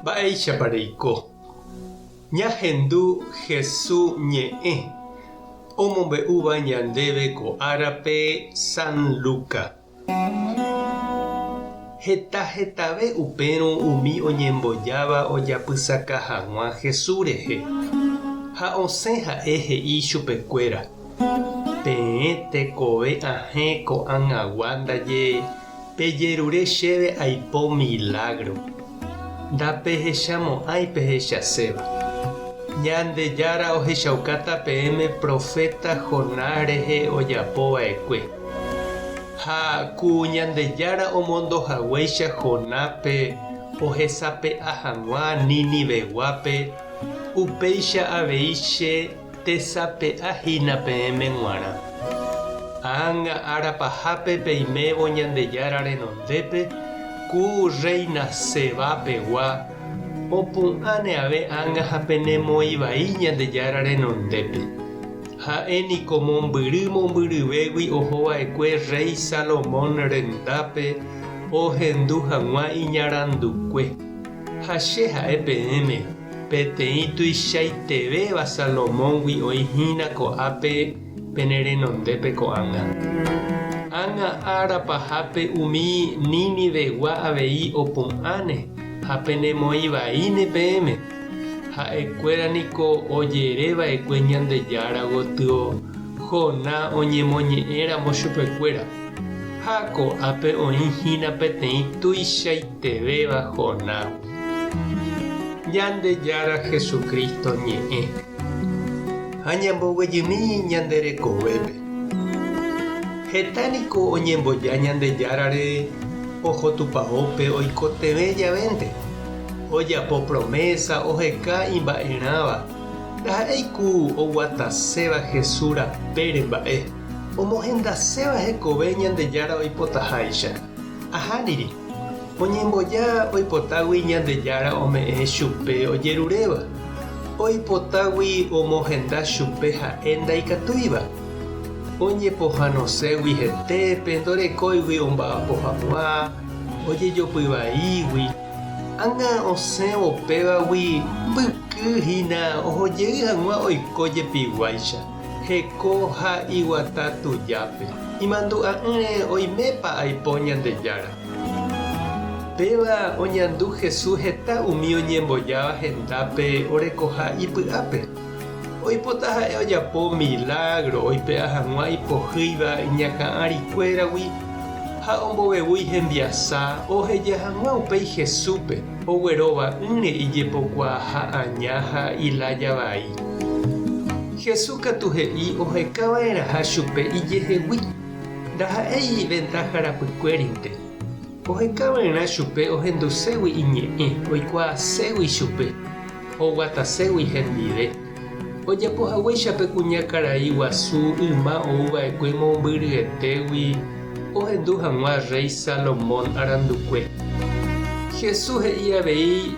Mba'éichapa reiko? Ñahendu Hesu ñe'ẽ omombe'úva ñandéve ko árape San Luca. Heta hetave upérõ umi oñembojáva ojapysaka hag̃ua Hesu rehe, ha osẽ ha'e he'i chupekuéra, Peẽ tekove ahẽ ko'ag̃agua ndaje Pejerure chéve aipo milágro. Ndapehechamo'ãi pehechaséva. Ñandejára ohechaukáta peẽme proféta Jonás rehe ojapo va'ekue. Ha ku Ñandejára omondo haguéicha Jonáspe ohesape'a hag̃ua Niniveguápe, upéicha avei che Tesape'a hína peẽme g̃uarã. Ág̃a ára pahápe peimévo Ñandejára renondépe, ku rréina Seba pegua, opu'ãne ave ág̃a ha penemoĩ vai Ñandejára renondépe. Ha'e niko mombyry mombyryvégui oho va'ekue rréi Salomón rendápe ohendu hag̃ua iñarandukue. Ha che ha'e peẽme, Peteĩ tuichaitevéva Salomóngui oĩ hína ko'ápe pene renondépe ko'ág̃a. Ág̃a ára pahápe umi Ninivegua avei opu'ãne ha penemoĩ vaíne peẽme. Ha'ekuéra niko ojere va'ekue Ñandejára gotyo Joná oñemoñe'ẽ ramo chupekuéra. Ha ko'ápe oĩ hína peteĩ tuichaitevéva Jonágui. Ñandejára Jesucristo ñe'ẽ. Ha ñamboguejymi ñande rekovépe. Heta niko oñemboja Ñandejárare oho tupaópe oikotevẽ javénte. Ojapo promesa oheka imba'erãva, ndaha'éi ku oguataséva Jesús rapére mba'e, omohendaséva hekove Ñandejára oipotaháicha. Ahániri. Oñemboja oipotágui Ñandejára ome'ẽ chupe ojeruréva, oipotágui omohenda chupe ha'e ndaikatúiva. Oñepohãnoségui hetépe ndorekóigui omba'apo hag̃ua, ojejopy vaígui. Ág̃a osẽvo pévagui mbyky hína ohojey hag̃ua oiko jepiguáicha, heko ha iguata tujápe. Imandu'a'ỹre oimépa aipo Ñandejára. Péva oñandu Jesús heta umi oñembojáva hendápe orekoha ipy'ápe. Oipota ha'e ojapo milágro oipe'a hag̃ua ipohýiva iñakã arikuéragui ha ombovevúi hembiasa oheja hag̃ua upéi Jesúspe oguerova'ỹre ijepokuaaha aña ha ilája vai. Jesús katu he'i ohekava'erãha chupe ijehegui. Ndaha'éi ventáha rapykuérinte. Oheka va'erã chupe ohenduségui iñe'ẽ, oikuaaségui chupe, oguataségui hendive. Ojapo haguéicha pe kuñakarai guasu yma ou va'ekue mombyryetégui ohendu hag̃ua rréi Salomón arandukue. Jesús he'i avei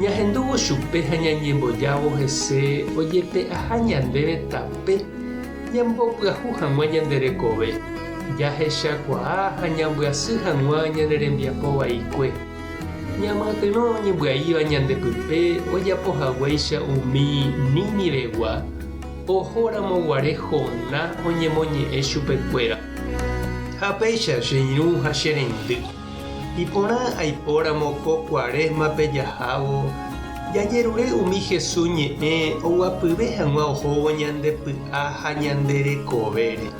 ñahendúvo chupe ha ñañembojávo hese ojepe'aha ñandéve tape Ñambopyahu hag̃ua ñande rekove, jahechakuaa ha ñambyasy hag̃ua ñane rembiapo vaikue. Ñamyatyrõ oñembyaíva ñande pype ojapo haguéicha umi Ninivegua oho ramo guare Joná oñemoñe'ẽ chupekuéra. Ha péicha che irũ ha che reindy. Iporã aipóramo ko kuarésmape jahávo jajerure umi Jesús ñe'ẽ oguapyve hag̃ua ohóvo ñande py'a ha ñande rekovére.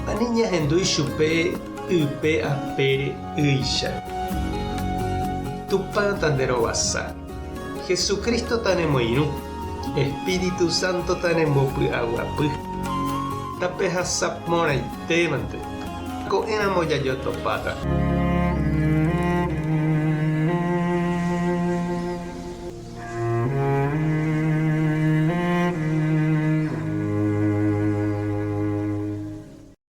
Ani ñahendu ichupe ype apére ýicha. Tupã tanderovasa. Jesucristo tanemoirũ. Espíritu Santo tanembopy'aguapy. Tapehasa porãitémante. Ko'ẽramo jajotopáta.